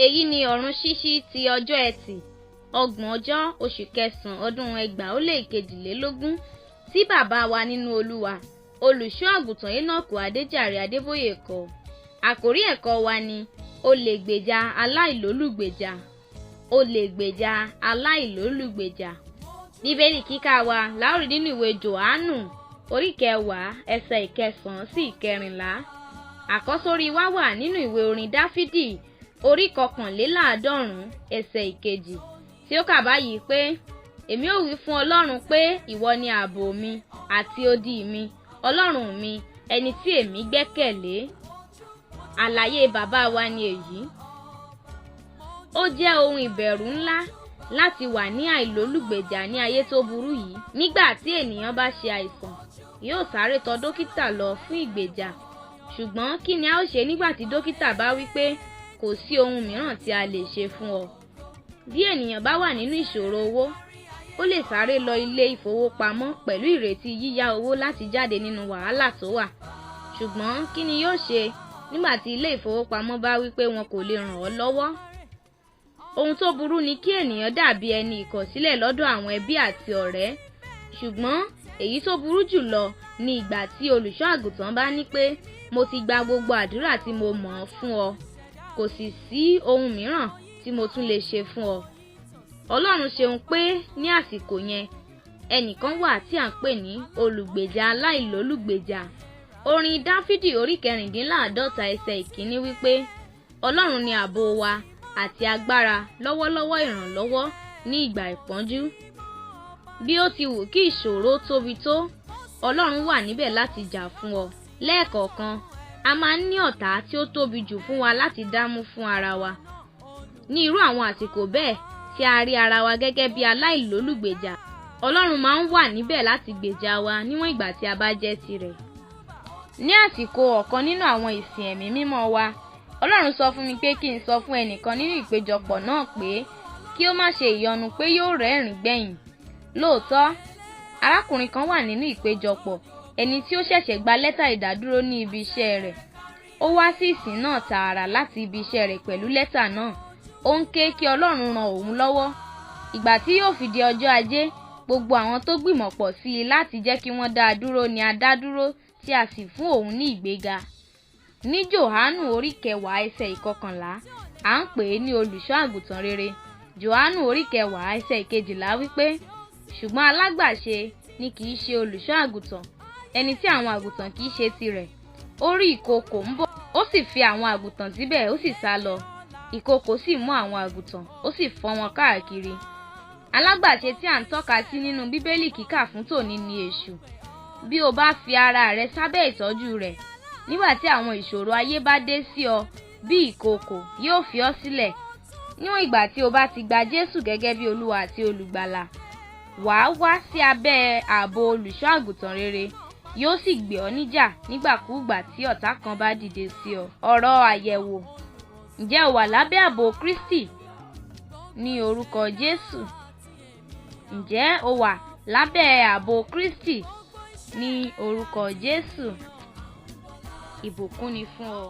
Èyí ni ọ̀run ṣíṣí ti ọjọ́ Ẹtì, ọgbọ̀njọ́ oṣù kẹsàn-án ọdún 2022 tí bàbá wa nínú Olúwa, Olùṣọ́ àgùntàn Énọ́ọ̀kù Adéjàre Adébóyè kọ. Àkórí ẹ̀kọ́ wa ni Olè gbèjà aláìlólùgbèjà. Olè gbèjà aláìlólùgbèjà. Bíbélì kíkà wa la ó rí nínú ìwé Jòhánù orí kẹwàá ẹsẹ̀ ìkẹsàn-án sí ìkẹrìnlá. Àkọ́sórí wa wà nínú ìwé orin Dáfídì orí kọkànléláàádọ́rùn-ún ẹsẹ̀ ìkejì tí ó kà báyìí pé, Èmi ó wí fún Ọlọ́run pé ìwọ ni ààbò mi àti odi mi, Ọlọ́run mi, ẹni tí èmi gbẹ́kẹ̀lé. Àlàyé bàbá wa ni èyí. Ó jẹ́ ohun ìbẹ̀rù ńlá láti wà ní àìlólùgbèjà ní ayé tó burú yìí. Nígbà tí ènìyàn bá ṣe àìsàn, yóò sáré tọ dókítà lọ fún ìgbèjà. Ṣùgbọ́n kí ni a ó ṣe nígbà tí dókítà bá wí pé kò sí ohun mìíràn tí a lè ṣe fún ọ? Bí ènìyàn bá wà nínú ìṣòro owó, ó lè sáré lọ ilé ìfowópamọ́ pẹ̀lú ìrètí yíyá owó láti jáde nínú wàhálà tó wà. Ṣùgbọ́n kí ni yóò ṣe nígbà tí ilé ìfowópamọ́ bá wí pé wọn kò lè ràn ọ́ lọ́wọ́? Ohun tó burú ni kí ènìyàn dàbí ẹni ìkọ̀sílẹ̀ lọ́dọ̀ àwọn ẹbí àti ọ̀rẹ́. Ṣùgbọ́n èyí tó burú jùlọ ni ìgbà tí olùṣọ́ àgùntàn bá ní pé mo ti gba gbogbo àdúrà tí mo mọ̀ ọ́n fún ọ, kò sì sí ohun mìíràn tí mo tún lè ṣe fún ọ. Ọlọ́run ṣeun pé ní àsìkò yẹn, ẹnìkan wà tí à ń pè ní olùgbèjà aláìlólùgbèjà. Orin Dáfídì orí kẹrìndínláàádọ́ta ẹsẹ̀ ìkíní wípé, Ọlọ́run ni ààbò wa àti agbára lọ́wọ́lọ́wọ́ ìrànlọ́wọ́ ní ìgbà ìpọ́njú. Bí ó ti wù kí ìṣòro tóbi tó, Ọlọ́run wà níbẹ̀ láti jà fún ọ. Lẹ́ẹ̀kọ̀ọ̀kan, a máa ń ní ọ̀tá tí ó tóbi jù fún wa láti dámú fún ara wa. Ní irú àwọn àsìkò bẹ́ẹ̀ tí a rí ara wa gẹ́gẹ́ bí aláìlólùgbèjà, Ọlọ́run máa ń wà níbẹ̀ láti gbèjà wa níwọ̀n ìgbà tí a bá jẹ́ tirẹ̀. Ní àsìkò ọ̀kan nínú àwọn ìsìn ẹ̀mí mímọ́ wa, Ọlọ́run sọ fún mi pé kí n sọ fún ẹnìkan nínú ìpéjọpọ̀ náà pé kí ó má ṣe ìyọnu pé yóò rẹ́rìn-ín gbẹ̀yìn. Lóòótọ́, arákùnrin kan wà nínú ìpéjọpọ̀, ẹni tí ó ṣẹ̀ṣẹ̀ gba lẹ́tà ìdádúró ní ibi iṣẹ́ rẹ̀. Ó wá sí ìsìn náà tààrà láti ibi iṣẹ́ rẹ̀ pẹ̀lú lẹ́tà náà. Ó ń ké kí Ọlọ́run ran òun lọ́wọ́. Ìgbà tí yóò fi di ọjọ́ Ajé, gbogbo àwọn tó gbìmọ̀pọ̀ sí i láti jẹ́ kí wọ́n dá a dúró ni a dá dúró tí a sì fún òun ní ìgbéga. Ní Jòhánù orí kẹwàá ẹsẹ̀ ìkọkànlá, à ń pè é ní olùṣọ́ àgùntàn rere. Jòhánù orí kẹwàá ẹsẹ̀ ìkejìlá wípé, ṣùgbọ́n alágbàṣe ni kì í ṣe olùṣọ́ àgùntàn, ẹni tí àwọn àgùntàn kì í ṣe tirẹ̀. Ó rí ìkookò ń bọ̀, ó sì fi àwọn àgùntàn síbẹ̀, ó sì sá lọ. Ìkookò sì mú àwọn àgùntàn, ó sì fọ́n wọn káàkiri. Alágbàṣe tí à ń tọ́ka sí nínú Bíbélì kíkà fún tòní ni Èṣù. Bí o bá fi ara rẹ sábẹ́ ìtọ́jú rẹ̀, nígbà tí àwọn ìṣòro ayé bá dé sí ọ bí ìkookò, yóò fi ọ́ sílẹ̀. Níwọ̀n ìgbà tí o bá ti gba Jésù gẹ́gẹ́ bí Olúwa àti Olùgbàlà, wàá wá sí abẹ́ ààbò olùṣọ́ àgùntàn rere, yóò sì gbè ọ́ níjà nígbàkúùgbà tí ọ̀tá kan bá dìde sí ọ. Ọ̀rọ̀ àyẹ̀wò. Ǹjẹ́ o wà lábẹ́ ààbò Kristi? Ní orúkọ Jésù. Ǹjẹ́ o wà lábẹ́ ààbò Kristi? Ní orúkọ Jésù. Ìbùkún ni fún ọ.